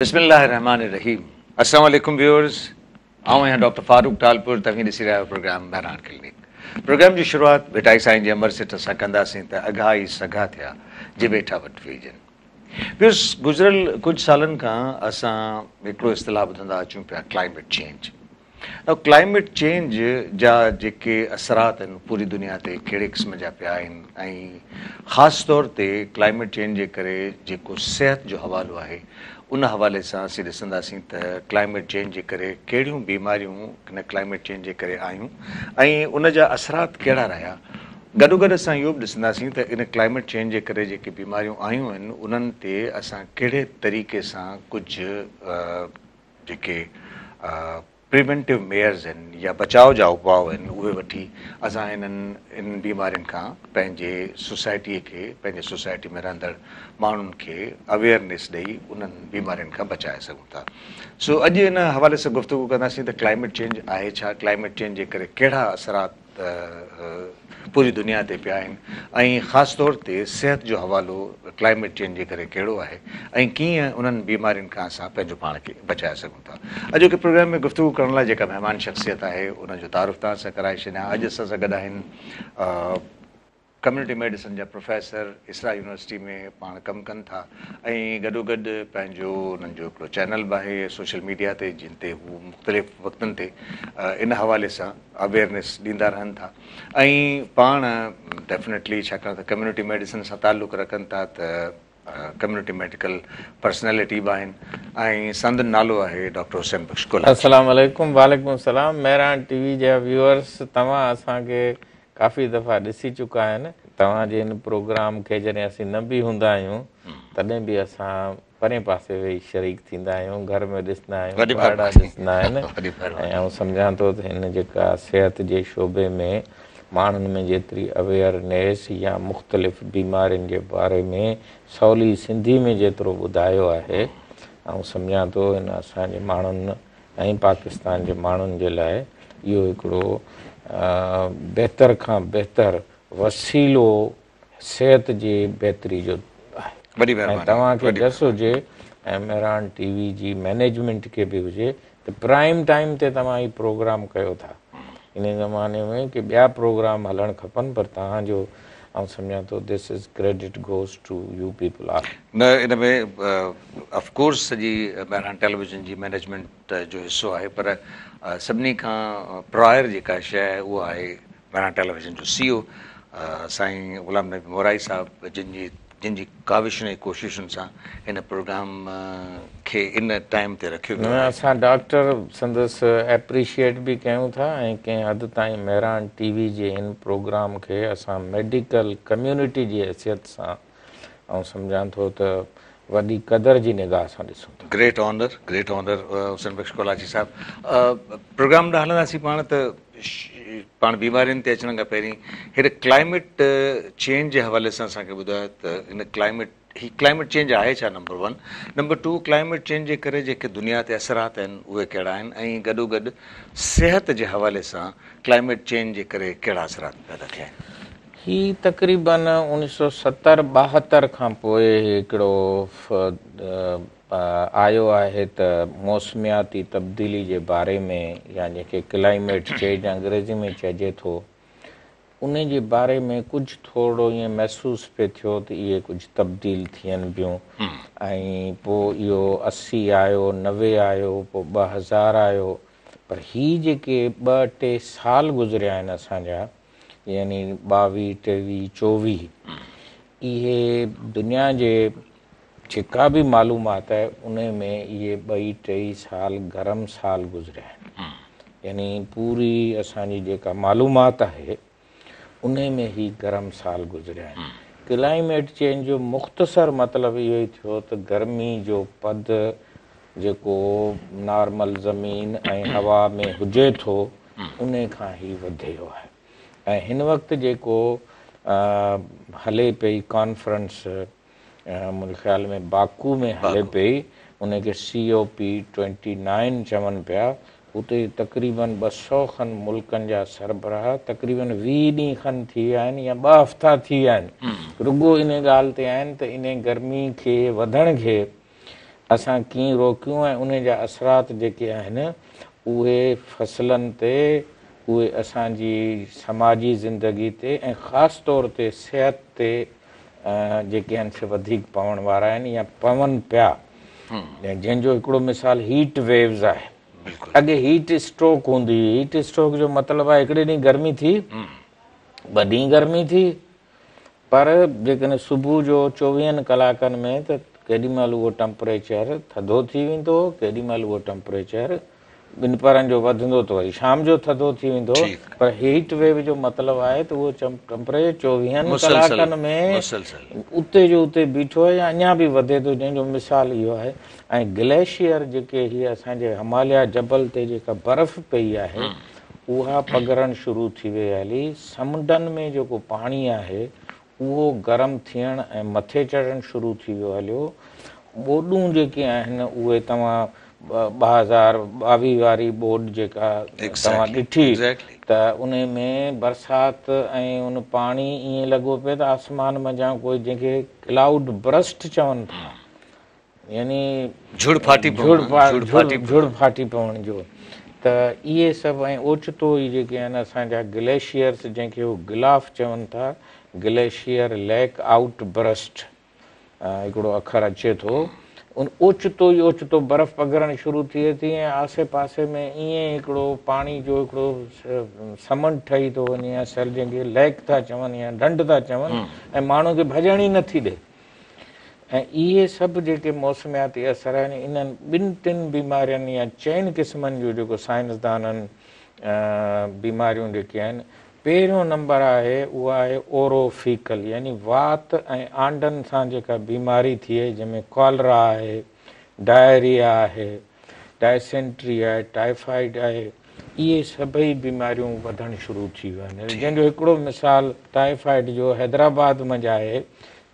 بسم الله الرحمٰن الرحيم السلام عليڪم ويورز آئون آهيان ڊاڪٽر فاروق ٽالپر توهين ڏسي رهيا آهيو پروگرام مهراڻ ڪلينڪ پروگرام جي شروعات ڀٽائي سائين جي امر سٽ سان ڪنداسين ته اگها ئي سگها ٿيا جي ويٺا وٽ ويڄن ويورز گذريل ڪجهه سالن کان اسان هڪڙو اصطلاح ٻڌندا اچون پيا ڪلائميٽ چينج نو ڪلائميٽ چينج جا جيڪي اثرات آهن پوري دنيا تي ڪهڙي قسم جا پيا آهن ۽ خاص طور تي ڪلائميٽ چينج جي ڪري جيڪو صحت جو حوالو آهي ان حوالي سان اسين ڏسنداسين ته ڪلائميٽ چينج جي ڪري ڪهڙيون بيماريون ان ڪلائميٽ چينج جي ڪري آيون ۽ ان جا اثرات ڪهڙا رهيا گڏوگڏ اسان اهو به ڏسنداسين ته ان ڪلائميٽ چينج جي ڪري جيڪي بيماريون آيون آهن انهن تي اسان ڪهڙي طريقي سان ڪجهه جيڪي پريونٽو ميئرز آهن يا بچاء جا اپاء آهن اهي وٺي اسان انهن انهن بيمارين کان پنهنجي سوسائٽي کي پنهنجي سوسائٽي ۾ رهندڙ ماڻهن کي اويئرنيس ڏئي انهن بيمارين کان بچائي سگهون ٿا سو اڄ ان حوالي سان گفتگو ڪنداسين ته ڪلائميٽ چينج آهي ڇا ڪلائميٽ چينج جي ڪري ڪهڙا اثرات پوري دنيا تي پيا آهن ۽ خاص طور تي صحت جو حوالو ڪلائميٽ چينج جي ڪري ڪهڙو آهي ۽ ڪيئن انهن بيمارين کان اسان پنهنجو پاڻ کي بچائي سگهون ٿا. اڄوڪي پروگرام ۾ گفتگو ڪرڻ لاء جيڪا مهمان شخصيت آهي ان جو تعارف توهان سان ڪرائي ڇڏيان اڄ اسان سان گڏ آهن ڪميونٽي ميڊيسن جا پروفيسر اسرا يونيورسٽي ۾ پاڻ ڪم ڪن ٿا ۽ گڏوگڏ پنهنجو انهن جو هڪڙو چينل به آهي سوشل ميڊيا تي جن تي هو مختلف وقتن تي ان حوالي سان اويئرنيس ڏيندا رهن ٿا ۽ پاڻ ڊيفنيٽلي ڇاڪاڻ ته ڪميونٽي ميڊيسن سان تعلق رکن ٿا ته ڪميونٽي ميڊيڪل پرسنالٽي به آهن ۽ سندن نالو آهي ڊاڪٽر حسين بخش ڪولاچي. السلام عليڪم وعليڪم السلام مهراڻ ٽي وي جا ويوئرس توهان اسان کي ڪافي دفعا ڏسي چڪا آهن. توهان جي هن پروگرام کي جڏهن اسين نه به هوندا آهيون تڏهن به اسان پرين پاسي ويهي شريڪ ٿيندا آهيون، گهر ۾ ڏسندا آهيون، ٻارڙا ڏسندا آهن ۽ آئون سمجهان ٿو ته هن جيڪا صحت جي شعبي ۾ ماڻهن ۾ جيتري اويئرنيس يا مختلف بيمارين جي باري ۾ سولي سنڌي ۾ جيترو ٻڌايو آهي آئون سمجهان ٿو هن اسان جي ماڻهن ۽ پاڪستان جي ماڻهن جي لاء اهو هڪڙو بهتر کان بهتر وسيلو صحت جي بهتري جو آهي ۽ توهان کي جس هجي ۽ مهراڻ ٽي وي جي مئنيجمينٽ کي به هجي ته پرائم ٽائيم تي توهان هي پروگرام ڪيو ٿا ان زماني ۾ ڪي ٻيا پروگرام هلڻ کپن پر توهان جو آئون سمجهان ٿو this is credit goes to you people are. نه ان ۾ آف ڪورس سڄي مهراڻ ٽيليويزن جي مئنيجمينٽ جو حصو آهي پر سڀني کان پرائر جيڪا شيء آهي اها آهي مهراڻ ٽيليويزن جو سي او سائين غلام نبي مورائي صاحب جن جي جن جي ڪاوشن ۽ ڪوششن سان هن پروگرام کي ان ٽائيم تي رکيو ويو آهي. اسان ڊاڪٽر سندس ايپريشيئيٽ به ڪيون ٿا ۽ ڪنهن حد تائين مهراڻ ٽي وي جي هن پروگرام کي اسان ميڊيڪل ڪميونٽي جي حيثيت سان آئون سمجهان ٿو ته وڏي قدر جي نگاهه سان ڏسون ٿا. Great honour great honour Hussain Bakhsh Kolachi صاحب پروگرام ڏانهن هلنداسين پاڻ ته پاڻ بيمارين تي اچڻ کان پهرين هن ڪلائميٽ چينج جي حوالي سان اسان کي ٻڌايو ته هن ڪلائميٽ هي ڪلائميٽ چينج آهي ڇا number one number two climate change جي ڪري جيڪي دنيا تي اثرات آهن اهي ڪهڙا آهن ۽ گڏو گڏ صحت جي حوالي سان ڪلائميٽ چينج جي ڪري ڪهڙا اثرات پيدا ٿيا آهن. هي تقريبن 1970 72 کان پوء هڪڙو آيو آهي ته موسمياتي تبديلي جي باري ۾ يا جنهن کي ڪلائميٽ چينج انگريزي ۾ چئجي ٿو ان جي باري ۾ ڪجهه ٿورڙو ائين محسوس پئي ٿيو ته اهي ڪجهه تبديل ٿين پيون ۽ پوء اهو 80 آيو 90 آيو پوء 2000 آيو پر هي جيڪي ٻه ٽي سال گذريا آهن اسان جا يعني 22 23 24 اهي دنيا جي جيڪا به معلومات آهي انهي ۾ اهي ٻئي ٽئي سال گرم سال گذريا آهن يعني پوري اسان جي جيڪا معلومات آهي انهي ۾ هي گرم سال گذريا آهن. ڪلائميٽ چينج جو مختصر مطلب اهو ئي ٿيو ته گرمي جو پد جيڪو نارمل زمين ۽ هوا ۾ هجي ٿو انهي کان هي وڌيو آهي ۽ هن وقت جيڪو هلي پئي ڪانفرنس منهنجي خيال ۾ باڪو ۾ هلي پئي ان کي سي او پي ٽوئنٽي نائن چون پيا اتي تقريبن 200 کن ملڪن جا سربراهه تقريبن 20 ڏينهن کن ٿي ويا آهن يا ٻه هفتا ٿي ويا آهن رڳو ان ڳالهه تي آهن ته ان گرمي کي وڌڻ کي اسان ڪيئن روڪيون ۽ انهي جا اثرات جيڪي آهن اهي فصلن تي، اهي اسان جي سماجي زندگي تي ۽ خاص طور تي صحت تي جيڪي آهن سي وڌيڪ پوڻ وارا آهن يا پون پيا. جنهن جو هڪڙو مثال هيٽ ويوز آهي. اڳي هيٽ اسٽروڪ هوندي هئي. هيٽ اسٽروڪ جو مطلب آهي هڪڙي ڏينهن گرمي ٿي، ٻه ڏينهن گرمي ٿي، پر جيڪڏهن صبح جو چوويهن ڪلاڪن ۾ ته ڪيڏي مهل اهو ٽمپريچر ٿڌو ٿي ويندو هو، ڪيڏي مهل اهو ٽمپريچر ٻنپهرن جو وڌندو ته وري شام جو ٿڌو ٿي ويندو هو. پر هيٽ ويو جو مطلب آهي ته اهو ٽمپريچر چوويهن ڪلاڪن ۾ اتي جو اتي بيٺو آهي يا اڃا به وڌي ٿو، جنهن جو مثال اهو آهي. ۽ گليشيئر جيڪي هي اسان جي هماليا جبل تي جيڪا برف پئي آهي اها پگهرڻ شروع ٿي وئي هلي، سمنڊن ۾ جيڪو پاڻي آهي اهو گرم ٿيڻ ۽ مٿي چڙهڻ شروع ٿي ويو هليو، ٻوڏون جيڪي آهن اهي توهان 2022 واري ٻوڏ جيڪا توهان ڏٺي ته انهي ۾ برسات ۽ ان پاڻي ائين لڳو پئي ته آسمان منجهان ڪوئي جنهن کي ڪلائوڊ برسٽ چون ٿا يعني جهڙ ڦاٽي پوڻ، جهڙ ڦاٽي پوڻ جو ته اهي سڀ ۽ اوچتو ئي جيڪي آهن اسان جا گليشيئرس جنهن کي هو گلاف چون ٿا، گليشيئر ليڪ آئوٽ برسٽ هڪڙو اکر اچي ٿو، ان اوچتو ئي اوچتو برف پگهرڻ شروع ٿئي ٿي ۽ آسي پاسي ۾ ائين هڪڙو پاڻي جو هڪڙو سمنڊ ٺهي ٿو وڃي يا سيل جنهن کي ليڪ ٿا چون يا ڍنڍ ٿا چون ۽ ماڻهو کي ڀڄڻ ئي نٿي ڏي. ۽ اهي سڀ جيڪي موسمياتي اثر آهن انهن ٻن ٽن بيمارين يا چئن قسمن جون جيڪو سائنسدانن بيماريون جيڪي آهن پهريون نمبر آهي اهو آهي اورو فيڪل يعني وات ۽ آنڊن سان جيڪا بيماري ٿئي جنهن ۾ ڪالرا آهي ڊائريا آهي ڊائسينٽري آهي، ٽائيفائيڊ آهي، اهي سڀئي بيماريون وڌڻ شروع ٿي ويون آهن. جنهن جو هڪڙو مثال ٽائيفائيڊ جو حيدرآباد منجهه آهي،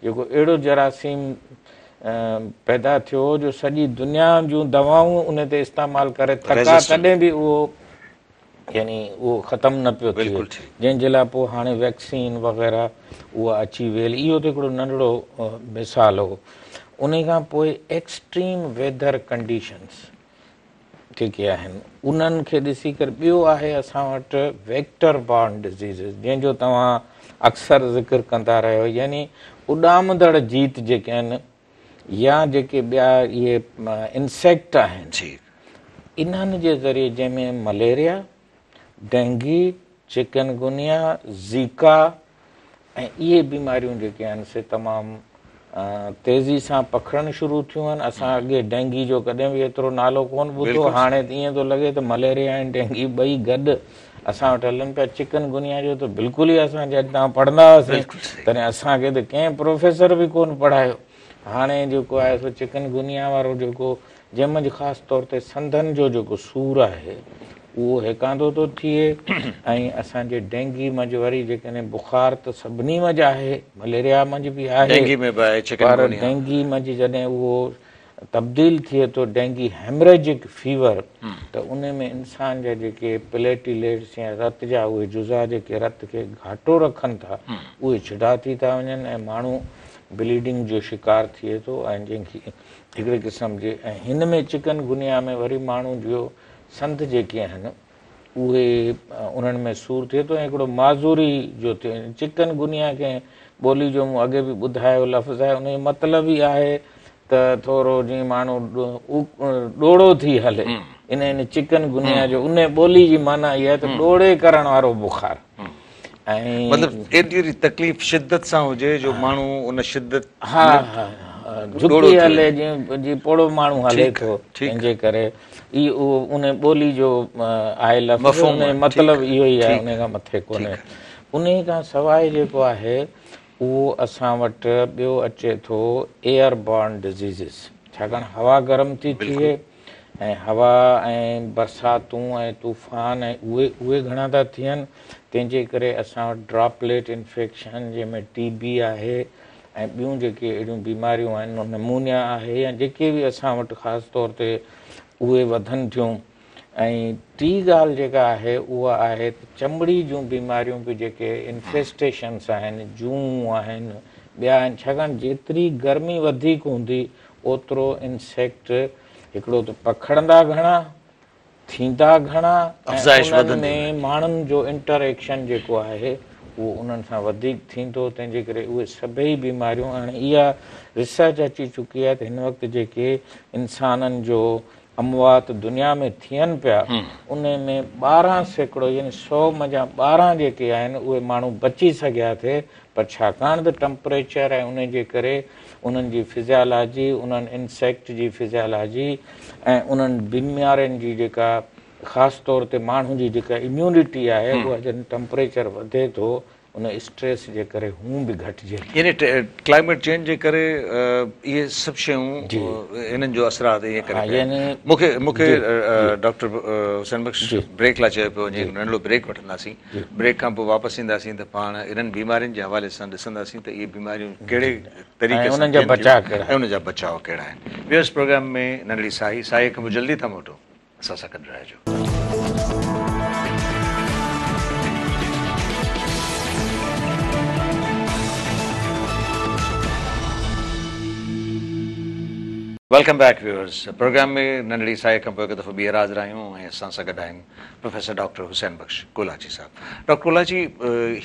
جيڪو اهڙو جراثيم پيدا ٿيو جو سڄي دنيا جون دوائون ان تي استعمال ڪري ٿڪا تڏهن به اهو يعني اهو ختم نه پيو ٿئي، جنهن جي لاء پوء هاڻي ويڪسين وغيره اها اچي ويل. اهو ته هڪڙو ننڍڙو مثال هو. انهي کان پوء ايڪسٽريم ويدر ڪنڊيشنز جيڪي آهن انهن کي ڏسي ڪري ٻيو آهي اسان وٽ ويڪٽر بارن ڊزيزز جنهن جو توهان اڪثر ذڪر ڪندا رهيو يعني اڏامندڙ جيت جيڪي آهن يا جيڪي ٻيا اهي انسيڪٽ آهن انهن جي ذريعي جنهن ۾ مليريا، ڊينگي، چڪن گونيا، زيڪا ۽ اهي بيماريون جيڪي آهن سي تمام تيزي سان پکڙڻ شروع ٿيون آهن. اسان اڳي ڊينگي جو ڪڏهن به ايترو نالو ڪونه ٻڌو، هاڻي ته ائين ٿو لڳي ته مليريا ۽ ڊينگي ٻئي گڏ اسان وٽ هلن پيا. چڪن گونيا جو ته بلڪل ئي اسان جڏهن توهان پڙهندا هئاسين تڏهن اسان کي ته ڪنهن پروفيسر به ڪونه پڙهايو. هاڻي جيڪو آهي سو چڪن گونيا وارو جيڪو جنهن منجهه خاص طور تي سنڌن جو جيڪو سور آهي اهو هيڪاندو ٿو ٿئي ۽ اسان جي ڊينگي منجهه وري جيڪڏهن بخار ته سڀني منجهه آهي مليريا منجهه به آهي ڊينگي ۾ به آهي چڪن پر ڊينگي منجهه جڏهن اهو تبديل ٿئي ٿو ڊينگي هيمريجڪ فيور ته ان ۾ انسان جا جيڪي پليٽيليٽس يا رت جا اهي جزا جيڪي رت کي گهاٽو رکن ٿا اهي ڇڊا ٿي ٿا وڃن ۽ ماڻهو بليڊنگ جو شڪار ٿئي ٿو ۽ جنهن کي هڪڙي قسم جي ۽ هن ۾ چڪن گونيا ۾ وري ماڻهو جو سنڌ جيڪي آهن اهي انهن ۾ سور ٿئي ٿو ۽ هڪڙو معذوري جو ٿئي چڪن گونيا ڪنهن ٻولي جو مون اڳي به ٻڌايو لفظ آهي ان جو مطلب ئي آهي ته ٿورو جيئن ماڻهو ڏوڙو ٿي هلي ان ان چڪن گونيا جو ان ٻولي جي معنيٰ اها آهي ته ڏوڙي ڪرڻ وارو بخار ۽ مطلب ايڏي تڪليف شدت سان هجي جو ماڻهو ان شدت ها ها جهڪي هلي جيئن جيئن پوڙهو ماڻهو هلي ٿو تنهن جي ڪري اهو ان ٻولي جو آهي لفظ ان جو مطلب اهو ئي آهي ان کان مٿي ڪونهي. انهي کان سواء جيڪو آهي اهو اسان وٽ ٻيو اچي ٿو ايئر بارن ڊزيزز ڇاڪاڻ هوا گرم ٿي ٿئي ۽ هوا ۽ برساتون ۽ طوفان ۽ اهي اهي گهڻا ٿا ٿين تنهن جي ڪري اسان وٽ ڊراپليٽ انفيڪشن جنهن ۾ ٽي بي آهي ۽ ٻيون جيڪي اهڙيون بيماريون آهن نمونيا آهي يا جيڪي به اسان وٽ خاص طور تي اهي وڌن ٿيون ۽ ٽي ڳالهه جيڪا آهي اها آهي ته چمڙي جون بيماريون به جيڪي انفيسٽيشنس آهن جون آهن ٻيا آهن ڇاڪاڻ جيتري گرمي وڌيڪ هوندي اوترو انسيڪٽ هڪڙو ته پکڙندا گهڻا، ٿيندا گهڻا ۽ انهن ۾ ماڻهن جو انٽر ايڪشن جيڪو آهي اهو انهن سان وڌيڪ ٿيندو تنهن جي ڪري اهي سڀئي بيماريون هاڻي اها ريسرچ اچي چڪي آهي ته هن وقت جيڪي انسانن جو اموات دنيا ۾ ٿين پيا ان ۾ 12% يعني 100 منجهان 12 جيڪي آهن اهي ماڻهو بچي سگهيا ٿي پر ڇاڪاڻ ته ٽمپريچر ۽ ان جي ڪري انهن جي فزيالاجي، انهن انسيڪٽ جي فزيالاجي ۽ انهن بيمارين جي جيڪا خاص طور تي ماڻهو جي جيڪا اميونٽي آهي اها جڏهن ٽمپريچر وڌي ٿو ان اسٽريس جي ڪري هون به گهٽجي ٿي. يعني ڪلائميٽ چينج جي ڪري اهي سڀ شيون انهن جو اثرات ائين ڪري پيا. مون کي مون کي ڊاڪٽر حسين بخش بريڪ لاء چيو پيو وڃي ننڍڙو بريڪ وٺنداسين. بريڪ کان پوء واپس اينداسين ته پاڻ انهن بيمارين جي حوالي سان ڏسنداسين ته اهي بيماريون ڪهڙي طريقي سان ٿين ٿيون ۽ ان جا بچاء ڪهڙا آهن. ويورس پروگرام ۾ ننڍڙي ساهي، ساهي کان پوء جلدي ٿا موٽون، اسان سان گڏ رهجو. Welcome back viewers, programme ۾ ننڍڙي ساهي کان پوء هڪ دفعو ٻيهر حاضر آهيون ۽ اسان سان گڏ آهن پروفيسر ڊاڪٽر حسين بخش ڪولاچي صاحب. ڊاڪٽر ڪولاچي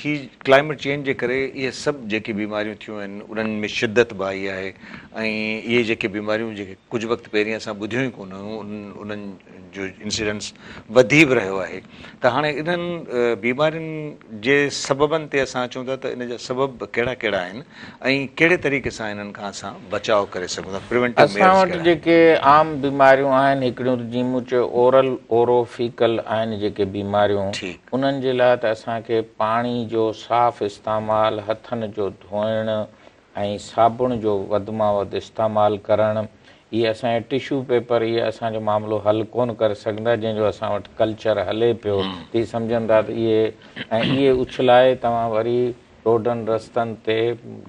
هي ڪلائميٽ چينج جي ڪري اهي سڀ جيڪي بيماريون ٿيون آهن انهن ۾ شدت به آئي آهي ۽ اهي جيڪي بيماريون جيڪي ڪجهه وقت پهرين اسان ٻڌيون ئي ڪونه هيون انهن جو انسيڊنس وڌي به رهيو آهي ته هاڻي انهن بيمارين جي سببن تي اسان اچون ٿا ته ان جا سبب ڪهڙا ڪهڙا آهن ۽ ڪهڙي طريقي سان انهن کان اسان بچاء ڪري سگهون ٿا پريونٽو اسان ميئرز وٽ ڪهڙا آهن؟ جيڪي عام بيماريون آهن هڪڙيون ته جيئن مون چيو اورل اورو فيڪل آهن جيڪي بيماريون انهن جي لاء ته اسان کي پاڻي جو صاف استعمال هٿن جو ڌوئڻ ۽ صابڻ جو وڌ مان وڌ استعمال ڪرڻ اهي اسان جا ٽشو پيپر اهي اسان جو معاملو حل ڪونه ڪري سگهندا جنهن جو اسان وٽ ڪلچر هلي پيو ته اهي سمجهن ٿا ته اهي ۽ اهي اڇلائي توهان وري روڊن رستن تي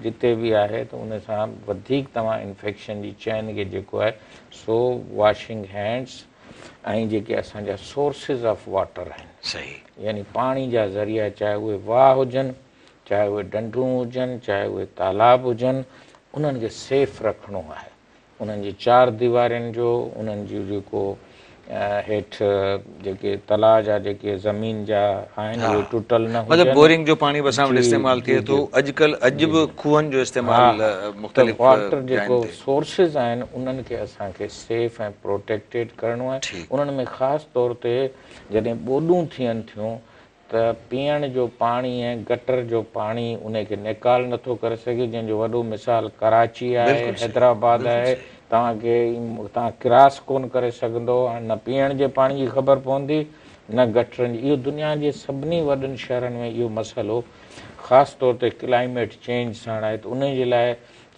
جتي به آهي ته ان سان وڌيڪ توهان انفيڪشن جي چين کي جيڪو آهي سو واشنگ هينڊس ۽ جيڪي اسان جا سورسز آف واٽر آهن صحيح يعني پاڻي جا ذريعا چاهي اهي واهه هجن چاهي اهي ڍنڍون هجن چاهي اهي تالاب هجن انهن کي سيف رکڻو آهي انهن جي چار ديوارين جو، انهن جون جيڪو هيٺ جيڪي تلاء جا جيڪي زمين جا آهن اهي ٽٽل نه هجن. مطلب بورنگ جو پاڻي به اسان وٽ استعمال ٿئي ٿو اڄڪلهه اڄ به کوهن جو استعمال مختلف ته واٽر جيڪو سورسز آهن انهن کي اسان کي سيف ۽ پروٽيڪٽيڊ ڪرڻو آهي انهن ۾ خاص طور تي جڏهن ٻوڏون ٿين ٿيون ته پيئڻ جو پاڻي ۽ گٽر جو پاڻي انهي کي نيڪال نٿو ڪري سگهي جنهن جو وڏو مثال ڪراچي آهي حيدرآباد آهي توهان کي توهان ڪراس ڪونه ڪري سگهندو هاڻي نه پيئڻ جي پاڻي جي خبر پوندي نه گٽرن جي اهو دنيا جي سڀني وڏن شهرن ۾ اهو مسئلو خاص طور تي ڪلائميٽ چينج ساڻ آهي ته انهي جي لاء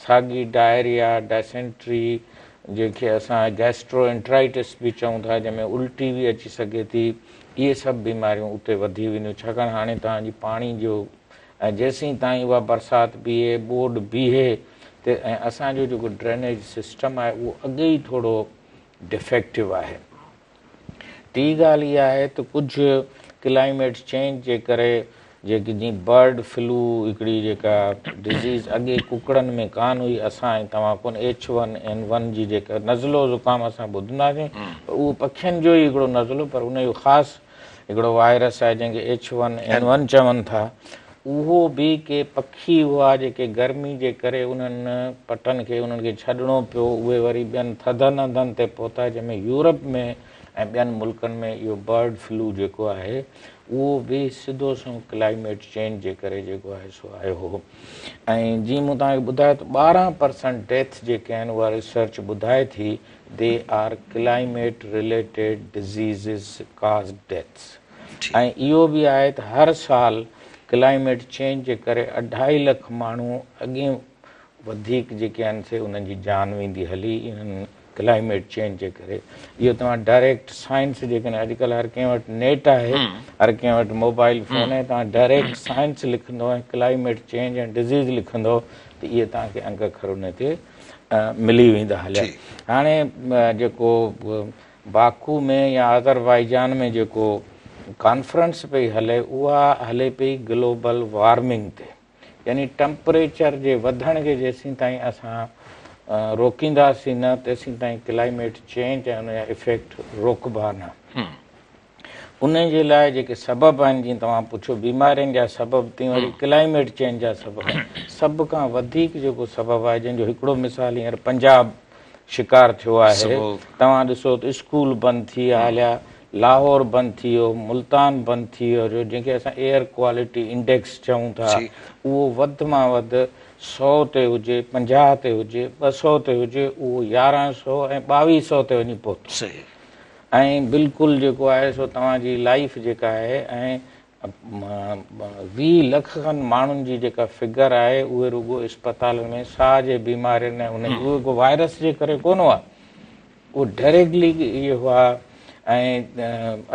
ساڳي ڊائريا ڊائسينٽري جنهن کي اسان گيسٽرو انٽرائٽس به چئون ٿا جنهن ۾ الٽي به اچي سگهي ٿي اهي سڀ بيماريون اتي وڌي وينديون ڇاڪاڻ هاڻي توهان جي پاڻي جو ۽ جيسين تائين اها برسات بيهي ٻوڏ بيهي ته ۽ اسان جو جيڪو ڊرينيج سسٽم آهي اهو اڳي ئي ٿورو ڊفيڪٽو آهي ٽي ڳالهه اها آهي ته ڪجهه ڪلائميٽ چينج جي ڪري جيڪي جيئن برڊ فلو هڪڙي جيڪا ڊزيز اڳي ڪڪڙن ۾ ڪانه هئي اسان ۽ توهان ڪونه ايڇ ون اين ون جي جيڪا نزلو زڪام اسان ٻڌنداسين پر اهو پکين جو ئي هڪڙو نزلو پر ان جو خاص هڪڙو وائرس آهي جنهن کي ايڇ ون اين ون چون ٿا اهو به ڪي پکي هئا جيڪي گرمي جي ڪري انهن پٽن کي انهن کي ڇڏڻو پيو اهي وري ٻين ٿڌن هنڌن تي پهتا جنهن ۾ يورپ ۾ ۽ ٻين ملڪن ۾ اهو برڊ فلو جيڪو آهي اهو به سڌو سنئون ڪلائميٽ چينج جي ڪري جيڪو آهي سو آيو هو ۽ جيئن مون توهان کي ٻڌايو ته 12% ڊيٿ جيڪي آهن اها ريسرچ ٻڌائي ٿي they are climate related diseases cause deaths ۽ اهو به آهي ته هر سال ڪلائميٽ چينج جي ڪري اڍائي لک ماڻهو اڳي وڌيڪ جيڪي آهن سي انهن جي جان ويندي هلي انهن ڪلائميٽ چينج جي ڪري اهو توهان ڊائريڪٽ سائنس جيڪڏهن اڄڪلهه هر ڪنهن وٽ نيٽ آهي هر ڪنهن وٽ موبائل فون آهي توهان ڊائريڪٽ سائنس لکندو ۽ ڪلائميٽ چينج ۽ ڊزيز لکندو ته اهي توهان کي انگ اکر ان تي ملي ويندا هليا هاڻي جيڪو باڪو ۾ يا آذربائيجان ۾ جيڪو ڪانفرنس پئي هلي اها هلي پئي گلوبل وارمنگ تي يعني ٽمپريچر جي وڌڻ کي جيسين تائين اسان روڪينداسين نه تيسين تائين ڪلائميٽ چينج ۽ ان جا افيڪٽ روڪبا نه. ان جي لاء جيڪي سبب آهن جيئن توهان پڇيو بيمارين جا سبب تيئن وري ڪلائميٽ چينج جا سبب سڀ کان وڌيڪ جيڪو سبب آهي جنهن جو هڪڙو مثال هينئر پنجاب شڪار ٿيو آهي توهان ڏسو ته اسڪول بند ٿي ويا هليا لاهور بند ٿي ويو ملتان بند ٿي ويو جنهن کي اسان ايئر ڪوالٽي انڊيڪس چئون ٿا اهو وڌ مان وڌ سو تي هجي، 50 تي هجي، 200 تي هجي، اهو 1100 ۽ 2200 تي وڃي پهتو. ۽ بلڪل جيڪو آهي سو توهان جي لائيف جيڪا آهي ۽ 20 لک کن ماڻهن جي جيڪا فگر آهي اهي رڳو اسپتالن ۾ ساهه جي بيمارين ۽ ان جي اهو ڪو وائرس جي ڪري ڪونه هئا. اهي ڊائريڪٽلي اهي هئا ۽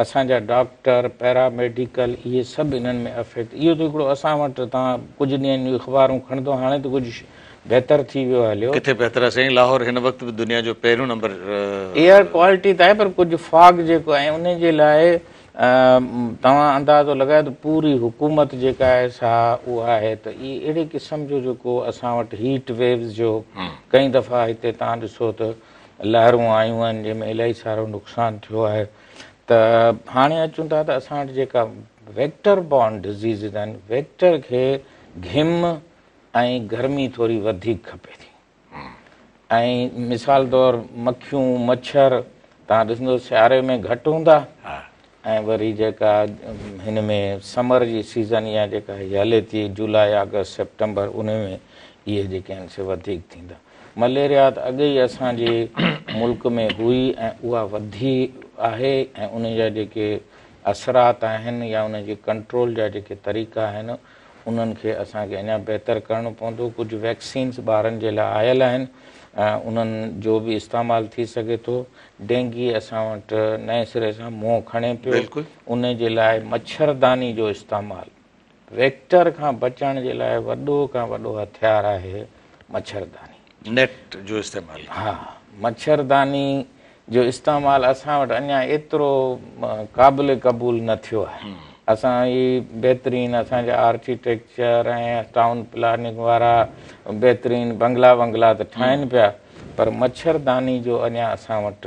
اسان جا ڊاڪٽر، پيرا ميڊيڪل اهي سڀ انهن ۾ افيڪٽ اهو ته هڪڙو اسان وٽ توهان ڪجهه ڏينهن جون اخبارون کڻندو هاڻي ته ڪجهه بهتر ٿي ويو هليو. ڪٿي بهتر آهي سائين لاهور هن وقت به دنيا جو پهريون نمبر. ايئر ڪوالٽي ته آهي پر ڪجهه فاگ جيڪو ۽ ان جي لاء توهان اندازو لڳايو ته پوري حڪومت جيڪا آهي سا اها آهي ته اهي اهڙي قسم جو جيڪو اسان وٽ هيٽ ويوز جو ڪئين دفعا هتي توهان ڏسو ته لهرون آيون آهن جنهن ۾ الاهي سارو نقصان ٿيو آهي ته هاڻي اچون ٿا ته اسان وٽ جيڪا ويڪٽر بورن ڊزيزز آهن ويڪٽر کي گهم ۽ گرمي ٿوري وڌيڪ کپي ٿي ۽ مثال طور مکيون مڇر توهان ڏسندو سياري ۾ گهٽ هوندا ۽ وري جيڪا هن ۾ سمر جي سيزن يا جيڪا هي هلي ٿي جولاء آگسٽ سيپٽمبر ان ۾ اهي جيڪي آهن سي وڌيڪ ٿيندا. مليريا ته اڳي ئي اسان جي ملڪ ۾ هئي ۽ اها وڌي آهي ۽ ان جا جيڪي اثرات آهن يا ان جي ڪنٽرول جا جيڪي طريقا آهن انهن کي اسان کي اڃا بهتر ڪرڻو پوندو، ڪجهه ويڪسينز ٻارن جي لاء آيل آهن انهن جو به استعمال ٿي سگهي ٿو، ڊينگي اسان وٽ نئين سري سان منهن کڻي پيو ان جي لاء مڇرداني جو استعمال ويڪٽر کان بچڻ جي لاء وڏو کان وڏو هٿيار آهي مڇرداني. نيٽ جو استعمال. ها مڇرداني جو استعمال اسان وٽ اڃا ايترو قابل قبول نه ٿيو آهي. اسان هي بهترين اسان جا آرڪيٽيڪچر ۽ ٽائون پلاننگ وارا بهترين بنگلا ونگلا ته ٺاهن پيا پر مڇرداني جو اڃا اسان وٽ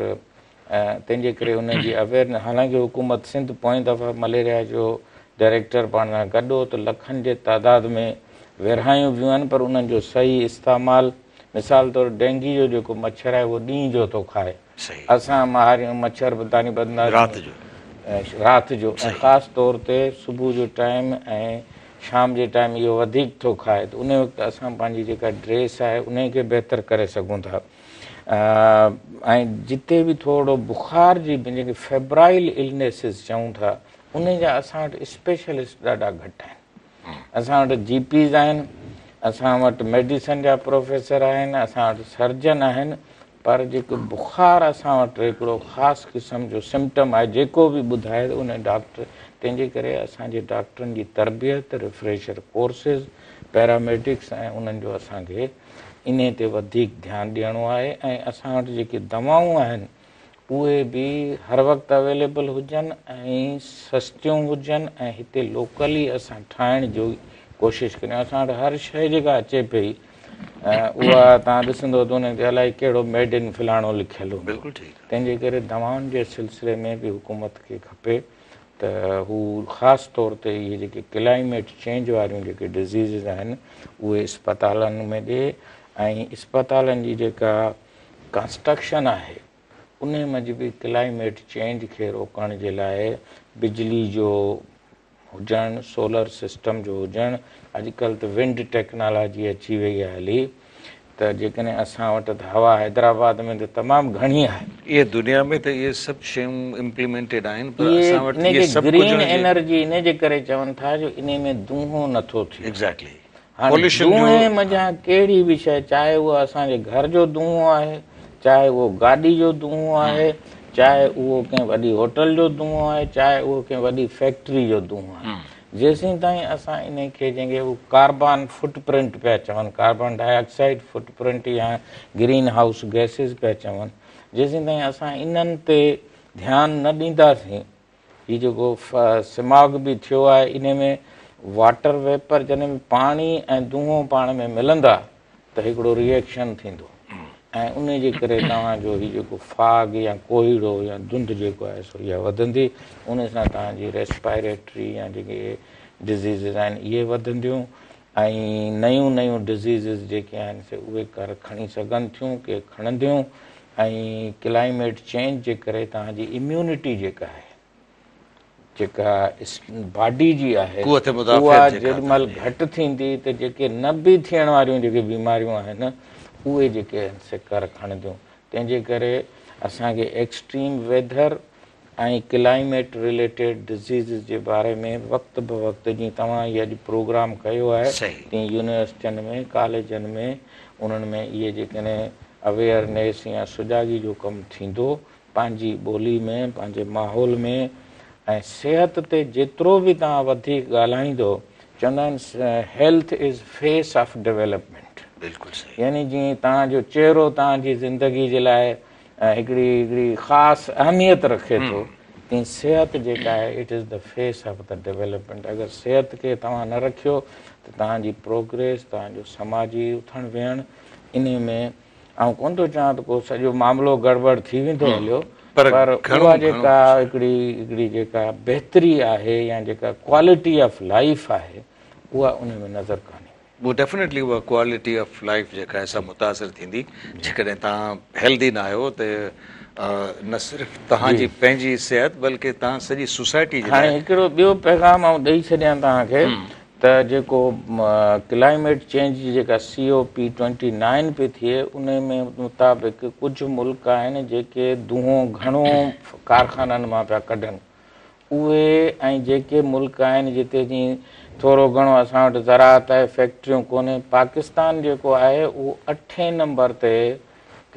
تنهن جي ڪري ان جي اويئرنيس حالانڪه حڪومت سنڌ پوئين دفعا مليريا جو ڊائريڪٽر پاڻ سان گڏ هو ته لکن جي تعداد ۾ ورهايون ويون آهن پر انهن جو صحيح استعمال مثال طور ڊينگي جو جيڪو مڇر آهي اهو ڏينهن جو ٿو کائي اسان مهاريون مڇر داني ٻڌنداسين رات جو ۽ خاص طور تي صبح جو ٽائيم ۽ شام جي ٽائيم اهو وڌيڪ ٿو کائي ته ان وقت اسان پنهنجي جيڪا ڊريس آهي ان کي بهتر ڪري سگهون ٿا ۽ جتي به ٿورو بخار جي جنهن کي فيبرائل النيسز چئون ٿا ان جا اسان وٽ اسپيشلسٽ ڏاڍا گهٽ آهن اسان وٽ جي پيز آهن، اسان وٽ ميڊيسن جا پروفيسر آهن، اسان وٽ سرجن آهن، پر جيڪو بخار اسان وٽ هڪڙو خاص قسم جو سمپٽم آهي جيڪو به ٻڌائي ته ان ڊاڪٽر تنهن جي ڪري اسان جي ڊاڪٽرن جي تربيت، ريفريشر ڪورسز، پيراميڊڪس ۽ انهن جو اسان کي انهي تي وڌيڪ ڌيان ڏيڻو آهي ۽ اسان وٽ جيڪي دوائون آهن اهي به هر وقت اويليبل هجن ۽ سستيون هجن ۽ هتي لوڪلي اسان ٺاهڻ جو ڪوشش ڪريون اسان وٽ هر شيء جيڪا اچي پئي اها توهان ڏسندو ته ان تي الائي ڪهڙو ميڊ ان فلاڻو لکيل هوندو بلڪل ٺيڪ تنهن جي ڪري دوائن جي سلسلي ۾ به حڪومت کي کپي ته هو خاص طور تي اهي جيڪي ڪلائميٽ چينج واريون جيڪي ڊزيزز آهن اهي اسپتالن ۾ ڏي ۽ اسپتالن جي جيڪا ڪنسٽرڪشن آهي انهي منجهه به ڪلائميٽ چينج کي روڪڻ جي لاء بجلي جو هجڻ سولر سسٽم جو هجڻ اڄڪلهه ته ونڊ ٽيڪنالاجي اچي وئي آهي هلي ته جيڪڏهن اسان وٽ ته هوا حيدرآباد ۾ ته تمام گهڻي آهي. اهي دنيا ۾ ته اهي سڀ شيون امپليمينٽيڊ آهن پر اسان وٽ اهي سڀ گرين انرجي انهي جي ڪري چون ٿا جو انهي ۾ دونهون نٿو ٿئي. ايگزيڪٽلي. هاڻي دونهين منجهان ڪهڙي به شيء چاهي اهو اسان جي گهر جو دونهون آهي، چاهي اهو گاڏي جو دونهون آهي، چاهي اهو ڪنهن وڏي هوٽل جو دونهون آهي، چاهي اهو ڪنهن وڏي فيڪٽري جو دونهون آهي. جيسين تائين اسان انهي کي جنهن کي هو ڪاربان فٽ پرنٽ پيا چون، carbon dye oxide foot print يا گرين هائوس گئسز پيا چون، جيسين تائين اسان انهن تي ڌيان نه ڏينداسين، هي جيڪو سماگ به ٿيو آهي انهي ۾ واٽر ويپر جڏهن به پاڻي ۽ دونهون پاڻ ۾ ملندا ته هڪڙو ري ايڪشن ٿيندو ۽ انهي جي ڪري توهان جو هي جيڪو فاگ يا ڪوهيڙو يا ڌنڌ جيڪو آهي سو اها وڌندي انهي سان توهان جي ريسپائريٽري يا جيڪي ڊزيزز آهن اهي وڌنديون ۽ نيون نيون ڊزيزز جيڪي آهن سي اهي ڪر کڻي سگهن ٿيون ڪي کڻنديون ۽ ڪلائميٽ چينج جي ڪري توهان جي اميونٽي جيڪا آهي جيڪا باڊي جي آهي قوت اها مدافعت جيڪا جيڏي مهل گهٽ ٿيندي ته جيڪي نه به ٿيڻ واريون جيڪي بيماريون آهن اهي جيڪي آهن سي ڪر کڻنديون تنهن جي ڪري اسان کي ايڪسٽريم ويڌر ۽ ڪلائميٽ رليٽيڊ ڊزيزز جي باري ۾ وقت به وقت جيئن توهان هي اڄ پروگرام ڪيو آهي تيئن يونيورسٽين ۾ ڪاليجن ۾ انهن ۾ اهي جيڪڏهن اويئرنيس يا سجاڳي جو ڪم ٿيندو پنهنجي ٻولي ۾ پنهنجي ماحول ۾ ۽ صحت تي جيترو به توهان وڌيڪ ڳالهائيندو چوندا آهن health is face of development بلڪل صحيح. يعني جيئن توهان جو چهرو توهان جي زندگي جي لاء هڪڙي هڪڙي خاص اهميت رکي ٿو تيئن صحت جيڪا آهي it is the face of the development اگر صحت کي توهان نه رکيو ته توهان جي پروگريس توهان جو سماجي اٿڻ ويهڻ انهي ۾ آئون ڪونه ٿو چوان ته ڪو سڄو معاملو گڙٻڙ ٿي ويندو هليو پر پر گهڻو اها گهڻو جيڪا هڪڙي هڪڙي جيڪا بهتري آهي يا جيڪا ڪوالٽي آف لائيف آهي اها ان ۾ نظر ڪانه ايندي. اهو ڊيفنيٽلي اها ڪوالٽي آف لائيف جيڪا آهي سا متاثر ٿيندي جيڪڏهن توهان هيلدي نه آهيو ته نه صرف توهان جي پنهنجي صحت بلڪه توهان سڄي سوسائٽي جي هاڻي لاء. هڪڙو ٻيو پيغام آئون ڏئي ڇڏيان توهان کي ته جيڪو ڪلائميٽ چينج جي جيڪا سي او پي ٽوئنٽي نائن پئي ٿئي ان ۾ مطابق ڪجهه ملڪ آهن جيڪي دونهون گهڻو ڪارخانن مان پيا ڪڍن اهي ۽ جيڪي ملڪ آهن جتي جي ٿورو گهڻو اسان وٽ زراعت آهي فيڪٽريون ڪونهي پاڪستان جيڪو آهي اهو اٺين نمبر تي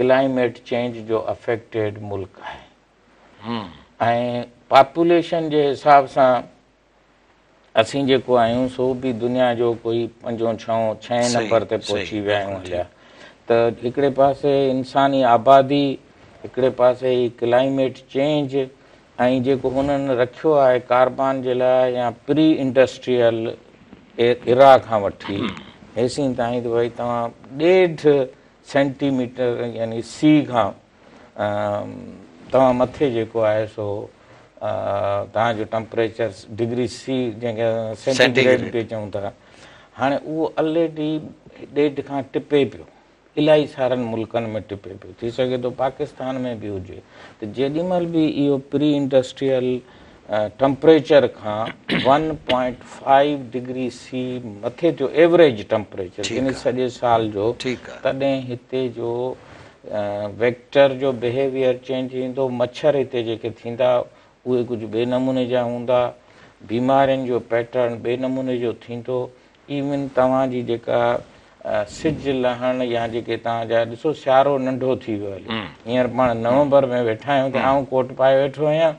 ڪلائميٽ چينج جو افيڪٽيڊ ملڪ آهي ۽ پاپوليشن جي حساب سان اسين جيڪو آهيون سو به دنيا جو ڪوئي پنجون ڇهون ڇهين نمبر تي پهچي ويا آهيون هليا ته هڪڙي پاسي انساني آبادي هڪڙي پاسي هي ڪلائميٽ چينج ۽ جيڪو هنن رکيو آهي ڪاربان جي لاء يا پري انڊسٽريل ايرا کان وٺي هيسين تائين ته ڀئي توهان ڏيڍ سينٽي ميٽر يعني سي کان توهان مٿي جيڪو آهي سو توهان جو ٽمپريچر ڊگري سي جنهن کي سينٽي گريڊ به چئون ٿا هاڻي اهو الريڊي ڏيڍ کان ٽپي پيو الاهي سارن ملڪن ۾ ٽپي پيو ٿي سگهي ٿو پاڪستان ۾ به هجي ته جيڏي مهل به اهو پري انڊسٽريل ٽمپريچر کان ون پوائنٽ فائيو ڊگري سي مٿي ٿيو ايوريج ٽمپريچر يعني سڄي سال جو تڏهن هتي جو ويڪٽر جو بهيويئر چينج ايندو مڇر هتي جيڪي ٿيندا اهي ڪجهه ٻئي نموني جا هوندا بيمارين جو پيٽرن ٻئي نموني جو ٿيندو ايون توهان جي جيڪا سج لهڻ يا جيڪي توهان جا ڏسو سيارو ننڍو ٿي ويو هليو هينئر پاڻ نومبر ۾ ويٺا آهيون ته آئون ڪوٽ پائي ويٺو آهيان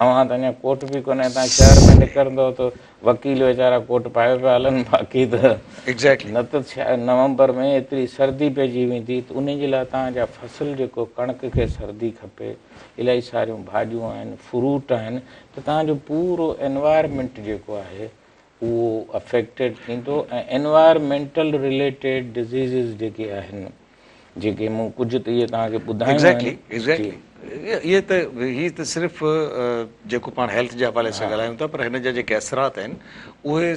اوهان ته اڃا ڪوٽ به ڪونهي توهان شهر ۾ نڪرندو ته وڪيل ويچارا ڪوٽ پايو پيا هلن باقي ته ايگزيڪٽلي نه ته نومبر ۾ ايتري سردي پئجي ويندي ته انهي جي لاء توهان جا فصل جيڪو ڪڻڪ کي سردي کپي الاهي ساريون ڀاڄيون آهن فروٽ آهن ته توهان جو پورو انوائرمينٽ جيڪو آهي اهو افيڪٽيڊ ٿيندو ۽ انوائرمينٽل رليٽيڊ ڊزيزز جيڪي آهن جيڪي مون ڪجهه ته اهي توهان کي ٻڌايون آهن. ايگزيڪٽلي ايگزيڪٽلي اهي ته هي ته صرف جيڪو پاڻ هيلٿ جي حوالي سان ڳالهايون ٿا پر هن جا جيڪي اثرات آهن اهي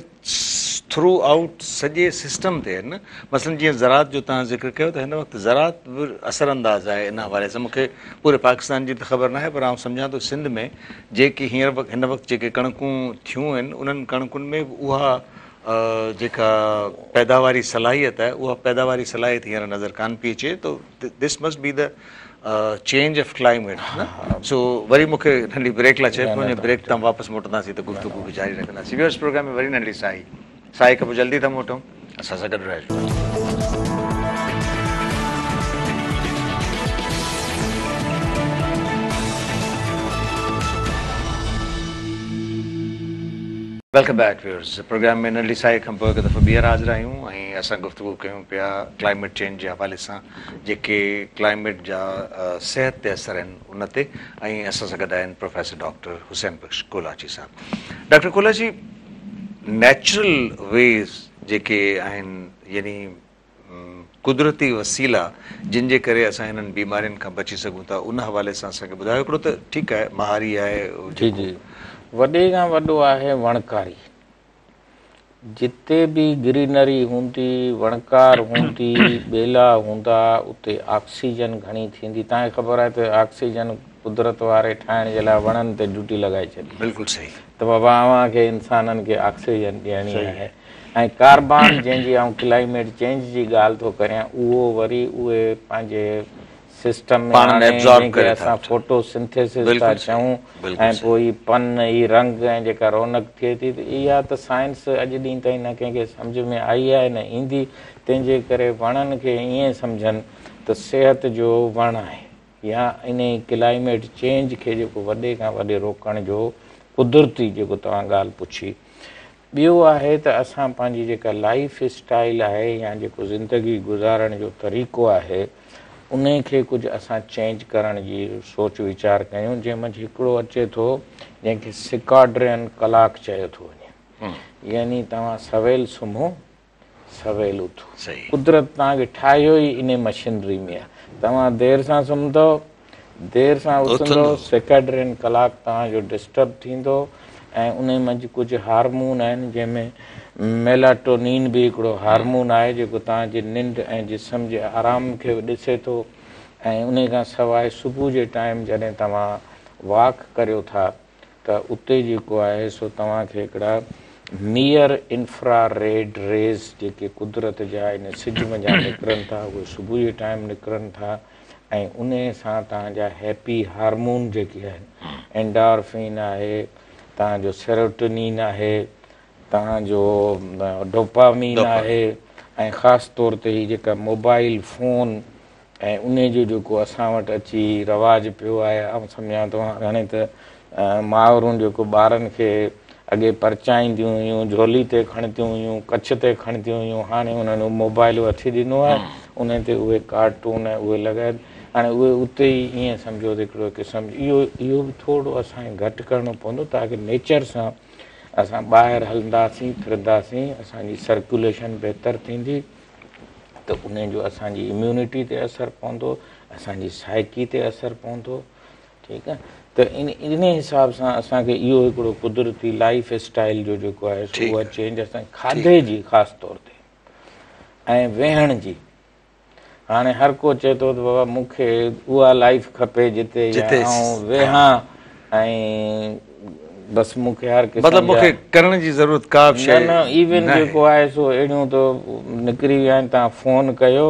ٿرو آئوٽ سڄي سسٽم تي آهن مثلاً جيئن زراعت جو توهان ذڪر ڪيو ته هن وقت زراعت به اثر انداز آهي ان حوالي سان مون کي پوري پاڪستان جي ته خبر ناهي پر آئون سمجهان ٿو سنڌ ۾ جيڪي هينئر هن وقت جيڪي ڪڻڪون ٿيون آهن انهن ڪڻڪن ۾ به اها جيڪا پيداواري صلاحيت آهي اها پيداواري صلاحيت هينئر نظر ڪانه پئي اچي ته this must be the change of climate نه سو وري مون کي ننڍي بريڪ لاء چئي پيو وڃي بريڪ تان واپس موٽنداسين ته گفتگو کي جاري رکنداسين ويورز پروگرام ۾ وري ننڍڙي ساهي ساهي کان پوء جلدي ٿا موٽون اسان سان گڏ رهجو. Welcome back viewers programme ۾ ننڍڙي ساهي کان پوء هڪ دفعو ٻيهر حاضر آهيون ۽ اسان گفتگو ڪيون پيا ڪلائميٽ چينج جي حوالي سان جيڪي ڪلائميٽ جا صحت تي اثر آهن ان تي ۽ اسان سان گڏ آهن پروفيسر ڊاڪٽر حسين بخش ڪولاچي صاحب ڊاڪٽر ڪولاچي نيچرل ويز جيڪي آهن يعني قدرتي وسيلا جن جي ڪري اسان هنن بيمارين کان بچي سگهون ٿا ان حوالي سان اسان کي ٻڌايو هڪڙو ته ٺيڪ آهي مهاري آهي جي جي وڏي کان وڏو آهي وڻڪاري جتي به گرينري هوندي وڻڪار هوندي ٻيلا هوندا اتي آڪسيجن گهڻي ٿيندي توهان کي خبر آهي ته آڪسيجن قدرت واري ٺاهڻ جي لاء وڻن تي ڊيوٽي لڳائي ڇڏي بلڪل صحيح ته بابا اوهان کي انسانن کي آڪسيجن ڏيڻي آهي ۽ ڪاربان جنهن جي آئون ڪلائميٽ چينج جي ڳالهه ٿو ڪريان اهو وري اهي پنهنجي سسٽم ۾ پاڻ ۾ آڻي ابزارب جنهن کي ڪري ٿا اسان فوٽو سنٿيسز ٿا بلڪل صحيح چئون بلڪل ۽ صحيح پوء هي پن هي رنگ ۽ جيڪا رونق ٿئي ٿي ته اها ته سائنس اڄ ڏينهن تائين نه ڪنهن کي سمجهه ۾ آئي آهي نه ايندي تنهن جي ڪري وڻن کي ائين سمجهن ته صحت جو وڻ آهي يا انهي ڪلائميٽ چينج کي جيڪو وڏي کان وڏي روڪڻ جو قدرتي جيڪو توهان ڳالهه پڇي ٻيو آهي ته اسان پنهنجي جيڪا لائيف اسٽائيل آهي يا جيڪو زندگي گذارڻ جو طريقو آهي انهي کي ڪجهه اسان چينج ڪرڻ جي سوچ ويچار ڪيون جنهن منجهه هڪڙو اچي ٿو جنهن کي سڪاڊرين ڪلاڪ چيو ٿو وڃي يعني توهان سويل سمهو سويل اٿو. قدرت توهان کي ٺاهيو ئي انهي مشينري ۾ آهي. توهان دير سان سمهندؤ، دير سان اٿندؤ، سرڪيڊين ڪلاڪ توهان جو ڊسٽرب ٿيندو ۽ انهي منجهه ڪجهه هارمون آهن جنهن ۾ ميلاٽونين به هڪڙو هارمون آهي جيڪو توهان جي ننڊ ۽ جسم جي آرام کي به ڏسي ٿو ۽ انهي کان سواء صبح جي ٽائيم جڏهن توهان واڪ ڪريو ٿا ته اتي جيڪو آهي سو توهان کي هڪڙا نيئر انفرا ريڊ ريز جيڪي قدرت جا ان سج منجهان نڪرن ٿا اهي صبح جي ٽائيم نڪرن ٿا ۽ انهي سان توهان جا هيپي هارمون جيڪي آهن اينڊارفين آهي توهان جو سيروٽونين آهي توهان جو ڊوپامين آهي ۽ خاص طور تي هي جيڪا موبائل فون ۽ انهي جو جيڪو اسان وٽ اچي رواج پيو آهي آئون سمجهان ٿو هاڻي ته مائرون جيڪو ٻارن کي اڳي پرچائينديون هيون جهولي تي کڻنديون هيون ڪڇ تي کڻنديون هيون هاڻي انهن اهو موبائل وٺي ڏنو آهي انهي تي اهي ڪارٽون ۽ اهي لڳائي هاڻي اهي اتي ئي ائين سمجهو ته هڪڙو قسم اهو اهو به ٿورو اسان کي گهٽ ڪرڻو پوندو تاڪه نيچر سان اسان ٻاهر هلنداسين ڦرنداسين اسان جي سرڪيوليشن بهتر ٿيندي ته انهي جو اسان جي اميونٽي تي اثر پوندو اسان جي سائيڪي تي اثر پوندو ٺيڪ آهي ته ان انهي حساب سان اسان کي اهو هڪڙو قدرتي لائيف اسٽائيل جو جيڪو آهي سو اها چينج اسان کاڌي جي خاص طور تي ۽ ويهڻ جي هاڻي هر ڪو چئي ٿو ته بابا مون کي اها لائيف کپي جتي آئون ويهان ۽ بس مون کي هر قسم مطلب مون کي ڪرڻ جي ضرورت ڪا به شيء نه نه ايون جيڪو آهي سو اهڙيون ته نڪري ويا آهن توهان فون ڪيو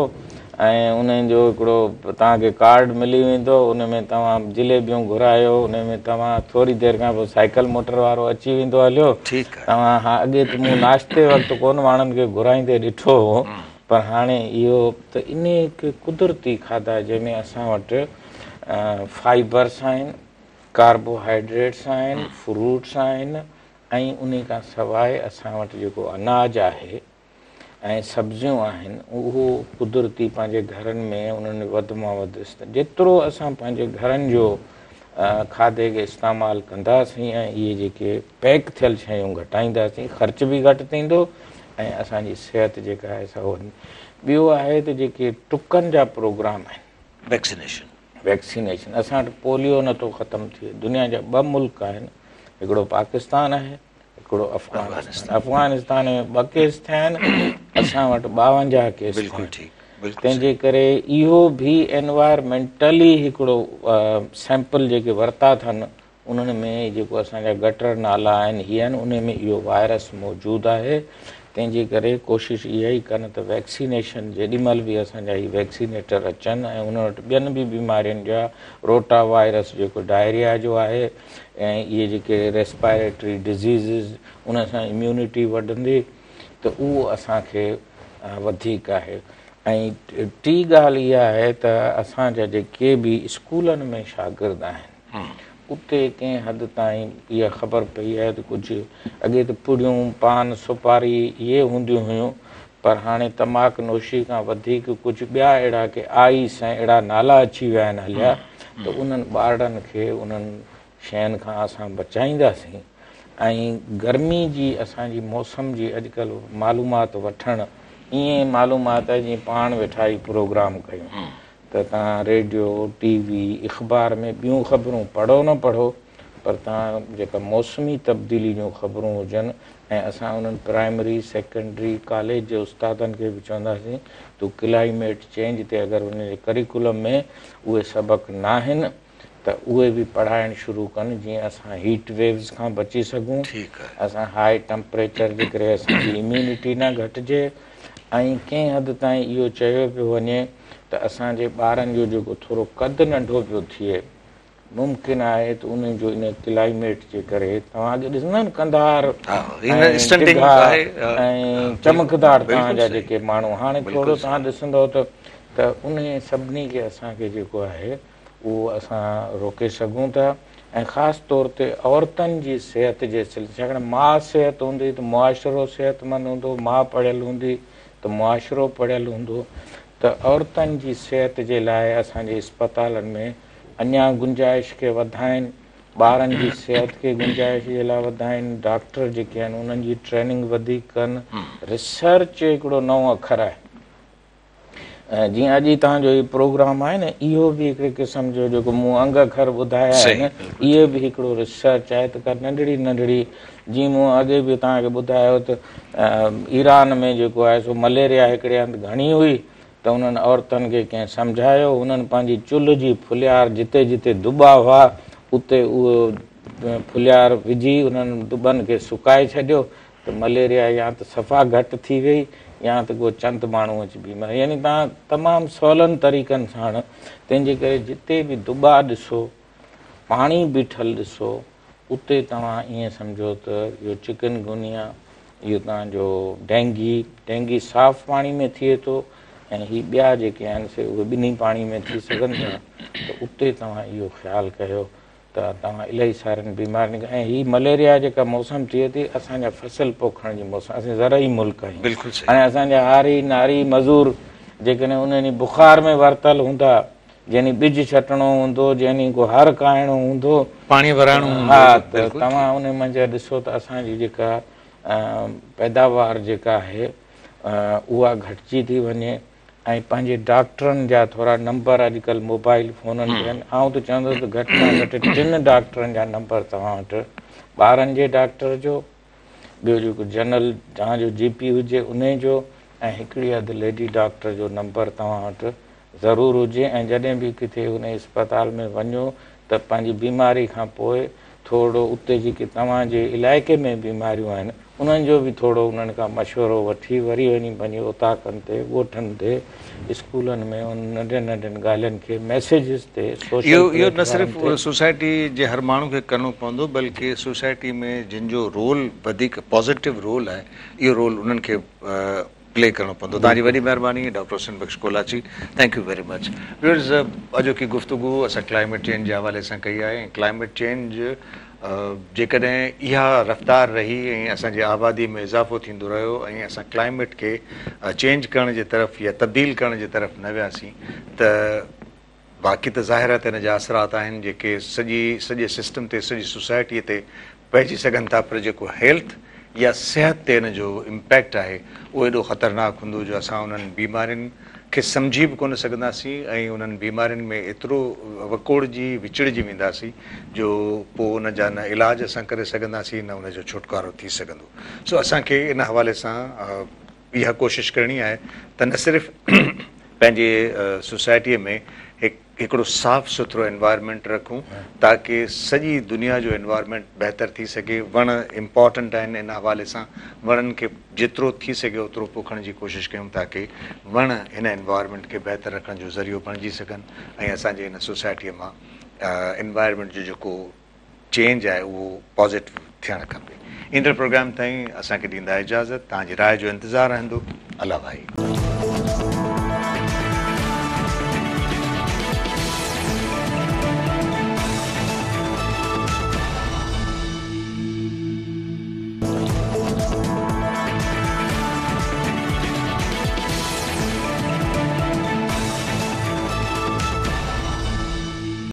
۽ انهن جو هڪڙو توهان کي ڪارڊ ملي ويندو ان ۾ توهان جليبيون گهرايو ان ۾ توهان ٿوري دير کان پوء سائيڪل موٽر وارو اچي ويندو هليو توهان ها اڳي ته مون ناشتي وقت ڪونه ماڻهن کي گهرائيندي ڏٺو هو پر هاڻي اهو ته انهي کي قدرتي کاڌا جنهن ۾ اسان وٽ فائبرس آهن ڪاربوهائيڊريٽس آهن، فروٽس آهن ۽ انهي کان سواء اسان وٽ جيڪو اناج آهي ۽ سبزيون آهن اهو قدرتي پنهنجي گهرن ۾ انهن جو وڌ مان وڌ جيترو اسان پنهنجي گهرن جو کاڌي کي استعمال ڪنداسين ۽ اهي جيڪي پيڪ ٿيل شيون گهٽائينداسين خرچ به گهٽ ٿيندو ۽ اسان جي صحت جيڪا آهي سا ٻيو آهي ته جيڪي ٽڪن جا پروگرام آهن ويڪسينيشن ويڪسينيشن اسان وٽ پوليو نٿو ختم ٿئي دنيا جا ٻه ملڪ آهن هڪڙو پاڪستان آهي هڪڙو افغانستان افغانستان ۾ ٻه ڪيس ٿيا آهن اسان وٽ 52 ڪيس بلڪل ٺيڪ بلڪل تنهن جي ڪري اهو به انوائرمينٽلي هڪڙو سيمپل جيڪي ورتا اٿن انهن ۾ جيڪو اسان جا گٽر نالا آهن هي آهن انهن ۾ اهو وائرس موجود آهي تنهن جي ڪري ڪوشش اها ئي ڪن ته ويڪسينيشن جيڏي مهل به اسان جا هي ويڪسينيٽر اچن ۽ انهن وٽ ٻين به بيمارين جا روٽا وائرس جيڪو ڊائريا جو آهي ۽ اهي جيڪي ريسپائريٽري ڊزيزز ان سان اميونٽي وڌندي ته اهو اسان کي وڌيڪ آهي ۽ ٽي ڳالهه اها آهي ته اسان جا جيڪي به اسڪولن ۾ شاگرد آهن اتي ڪنهن حد تائين اها خبر پئي آهي ته ڪجهه اڳي ته پڙيون، پان، سوپاري اهي هونديون هيون پر هاڻي تماڪ نوشي کان وڌيڪ ڪجهه ٻيا اهڙا ڪي آئيس ۽ اهڙا نالا اچي ويا آهن هليا ته انهن ٻارڙن کي انهن شين کان اسان بچائينداسين ۽ گرمي جي اسان جي موسم جي اڄڪلهه معلومات وٺڻ ائين معلومات آهي جيئن پاڻ ويٺا هي پروگرام ڪيون ته توهان ريڊيو، ٽي وي، اخبار ۾ ٻيون خبرون پڙهو نه پڙهو پر توهان جيڪا موسمي تبديلي جون خبرون هجن ۽ اسان انهن پرائمري، سيڪنڊري، ڪاليج جي استادن کي به چونداسين ته ڪلائميٽ چينج تي اگر انهن جي ڪريڪولم ۾ اهي سبق ناهن ته اهي به پڙهائڻ شروع ڪن جيئن اسان هيٽ ويوز کان بچي سگهون، اسان هاء ٽمپريچر جي ڪري اسان جي اميونٽي نه گهٽجي ۽ ڪنهن حد تائين اهو چيو پيو وڃي ته اسان جي ٻارن جو جيڪو ٿورو قد ننڍو پيو ٿئي ممڪن آهي ته انهن جو ان ڪلائميٽ جي ڪري توهان اڳي ڏسندا نه ڪنڌار ۽ ڊگها ۽ چمڪدار توهان جا جيڪي ماڻهو هاڻي ٿورو توهان ڏسندؤ ته ته انهي سڀني کي اسان کي جيڪو آهي اهو اسان روڪي سگهون ٿا ۽ خاص طور تي عورتن جي صحت جي سلسلي ڇاڪاڻ ماء صحت هوندي ته معاشرو صحتمند هوندو ماء پڙهيل هوندي ته معاشرو پڙهيل هوندو ته عورتن جي صحت جي لاء اسان جي اسپتالن ۾ اڃا گنجائش کي وڌائين، ٻارن جي صحت کي گنجائش جي لاء وڌائين، ڊاڪٽر جيڪي آهن انهن جي ٽريننگ وڌيڪ ڪن، ريسرچ هڪڙو نئون اکر آهي جيئن اڄ توهان جو هي پروگرام آهي نه اهو به هڪڙي قسم جو جيڪو مون انگ اکر ٻڌايا آهن اهو به هڪڙو ريسرچ آهي ته ڪا ننڍڙي ننڍڙي جيئن مون اڳي به توهان کي ٻڌايو ته ايران ۾ جيڪو آهي سو مليريا هڪڙي هنڌ گهڻي هئي ته انهن عورتن کي ڪنهن سمجهايو، هنن پنهنجي چلهه جي ڦليار جتي جتي دٻا هئا، اتي اهو ڦليار وجهي انهن دٻن کي سڪائي ڇڏيو ته مليريا يا ته صفا گهٽ ٿي وئي يا ته ڪو چند ماڻهو اچي بيمار يعني توهان تمام سولن طريقن ساڻ تنهن جي ڪري جتي به دٻا ڏسو، پاڻي بيٺل ڏسو، اتي توهان ائين سمجهو ته اهو چڪن گونيا، اهو توهان جو ڊينگي، ڊينگي صاف پاڻي ۾ ٿئي ٿو ۽ هي ٻيا جيڪي آهن سي اهي ٻنهي پاڻي ۾ ٿي سگهن ٿا ته اتي توهان اهو خيال ڪيو ته توهان الاهي سارين بيمارين کان ۽ هي مليريا جيڪا موسم ٿئي ٿي اسان جا فصل پوکڻ جي موسم اسين زرعي ملڪ آهيون بلڪل صحيح هاڻي اسان جا هاري ناري مزور جيڪڏهن انهن بخار ۾ ورتل هوندا جنهن ڏينهن ٻج ڇٽڻو هوندو، جنهن ڏينهن ڪو هر ڪاهڻو هوندو، پاڻي ورائڻو هوندو، ها ته توهان انهي منجهه ڏسو ته اسان جي جيڪا پيداوار جيڪا آهي اها گهٽجي ٿي وڃي ۽ پنهنجي ڊاڪٽرن جا ٿورا نمبر اڄڪلهه موبائل فونن تي آهن آئون ته چوندس ته گهٽ کان گهٽ ٽن ڊاڪٽرن جا نمبر توهان وٽ ٻارن جي ڊاڪٽر جو ٻيو جيڪو جنرل توهان جو جي پي هجي انهي جو ۽ هڪڙي اڌ ليڊي ڊاڪٽر جو نمبر توهان وٽ ضرور هجي ۽ جڏهن به ڪٿي انهي اسپتال ۾ وڃو ته پنهنجي بيماري کان پوء ٿورڙو اتي جيڪي توهان جي علائقي ۾ بيماريون آهن انهن جو به ٿورڙو انهن کان مشورو وٺي وري وڃي پنهنجي اوطاقن تي ڳوٺن تي اسڪولن ۾ انهن ننڍين ننڍين ڳالهين کي ميسيجز تي سوشل اهو اهو نه پليٽ صرف فارم تي. سوسائٽي جي هر ماڻهو کي ڪرڻو پوندو بلڪه سوسائٽي ۾ جن جو رول وڌيڪ پازيٽو رول آهي اهو رول انهن کي پلي ڪرڻو پوندو. توهان جي وڏي مهرباني doctor Hussain Bakhsh Kolachi thank you very much. Viewers اڄوڪي گفتگو اسان ڪلائميٽ چينج جي حوالي سان ڪئي آهي ۽ ڪلائميٽ چينج جيڪڏهن اها رفتار رهي ۽ اسان جي آبادي ۾ اضافو ٿيندو رهيو ۽ اسان ڪلائميٽ کي چينج ڪرڻ جي طرف يا تبديل ڪرڻ جي طرف نه وياسين ته باقي ته ظاهر آهي ته ان جا اثرات آهن جيڪي سڄي سڄي سسٽم تي سڄي سوسائٽي تي پئجي سگهن ٿا پر جيڪو هيلٿ يا صحت تي ان جو امپيڪٽ آهي اهو ايڏو خطرناڪ هوندو جو اسان انهن بيمارين کي سمجهي به ڪونه سگهنداسين ۽ انهن بيمارين ۾ ايترو وڪوڙجي وچڙجي وينداسين جو پوء ان جا نه علاج اسان ڪري سگهنداسين نه ان جو ڇوٽڪارو ٿي سگهندو سو اسان کي ان حوالي سان اها ڪوشش ڪرڻي آهي ته نه صرف پنهنجي سوسائٽيء ۾ هڪڙو صاف سٿرو انوائرمينٽ رکون تاڪه سڄي دنيا جو انوائرمينٽ بهتر ٿي سگهي وڻ امپارٽنٽ آهن ان حوالي سان وڻن کي جيترو ٿي سگهي اوترو پوکڻ جي ڪوشش ڪيون تاڪه وڻ هن انوائرمينٽ کي بهتر رکڻ جو ذريعو بڻجي سگهن ۽ اسان جي هن سوسائٽيء مان انوائرمينٽ جو جيڪو چينج آهي اهو پازيٽو ٿيڻ کپي. ايندڙ پروگرام تائين اسان کي ڏيندا اجازت توهان جي راء جو انتظار رهندو. الله ڀائي.